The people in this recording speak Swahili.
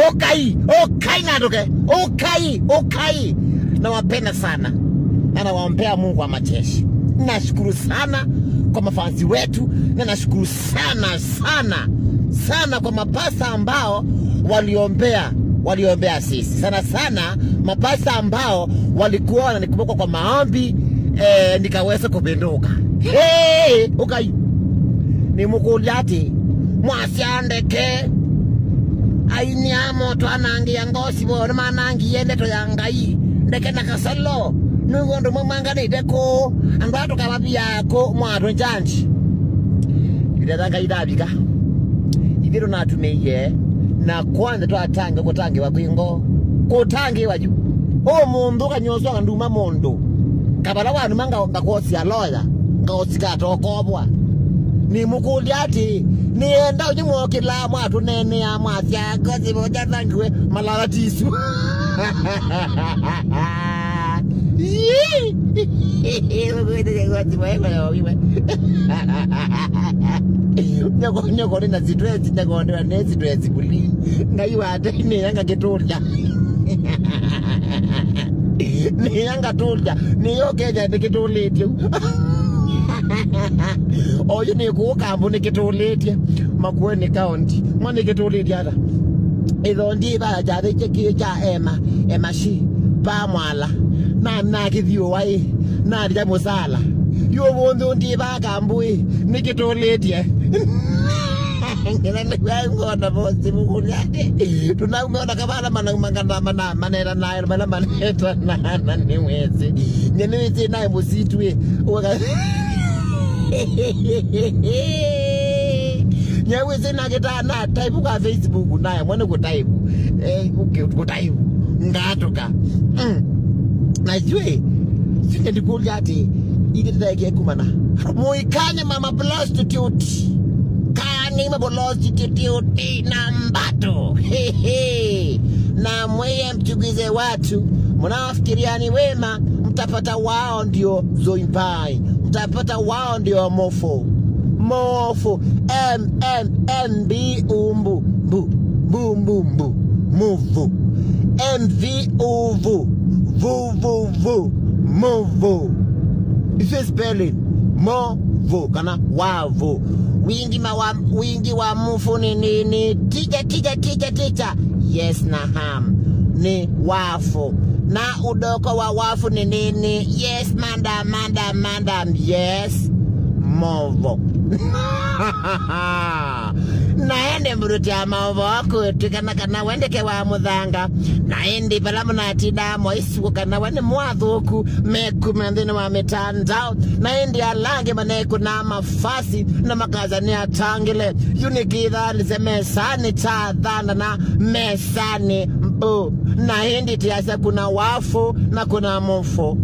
Okai, okai nadoke. Okai, okai. Nawapenda sana. Na nawaombea Mungu wa majeshi. Nashukuru sana kwa mafanzi wetu, na nashukuru sana sana sana kwa mapasa ambao waliombea sisi. Sana sana mapasa ambao walikuwa wananikumbuka kwa maombi, nikaweza kupinduka. Hey, okay. Ni mukuliati mwasiandeke aini ya moto anangi ya ngosi bo manangi yende to ya ngai ndeke na kasolo nungo ndo mwanga ndeko andu tukababia ko mwato njanji idatanga idabika ibiro natumeiye na kwanza twatanga kutange wakwingo kutange waju o mundu kanyoswa nduma mundu kabala wanu manga ngakosia loya ngosika tokobwa ni mukuliati nienda unyimwokila mwatu nene ya mwasya ngozi moja tangiwe malala tisu. Nyoko na zitwezi nyoko na zitwezi kuli na iwa ni yanga kitulya ni yanga tulya ni yo Kenya nikitulitie oyu ni kukambu nikitulitie Makueni County mwa nikitulitie ata ithondi ba jathe cheki cha ema emashi pa mwala na na kithio wai na rya musala yo bondu ndi ba kambui nikitulitie ngona bosi mukuliate tunaumona kabala mana mana manera nayo mana maneta na niwezi nyeniwezi naye musitwe nyewezi nakita na type kwa Facebook naye mwana ku type ku type ngatoka na jwe sinde ndikuliate ile tutaike kumana muikanye mama prostitute kani mama prostitute na mbato hehe na mweye mchukize watu mnaofikiria ni wema mtapata wao ndio zoimpai mtapata wao ndio mofo mofo m m m b umbu bu bu bu bu muvu m v u v v v v muvu. If spelling mo kana wavu wingi wa mufu ni ni tija tija tija tija yes na ham ni wafu na udoko wa wafu ni nini yes madam madam madam yes movo. Naende mruti ya maovo wako tukana kana wendeke wa muthanga naende balamu na tida moisu kana wende mwathuku meku mendene wa mitandao naende alange maneku na mafasi na makazania tangile unikitha nisemesani cha dhana na mesani mbu naende tiasa kuna wafu na kuna mufo.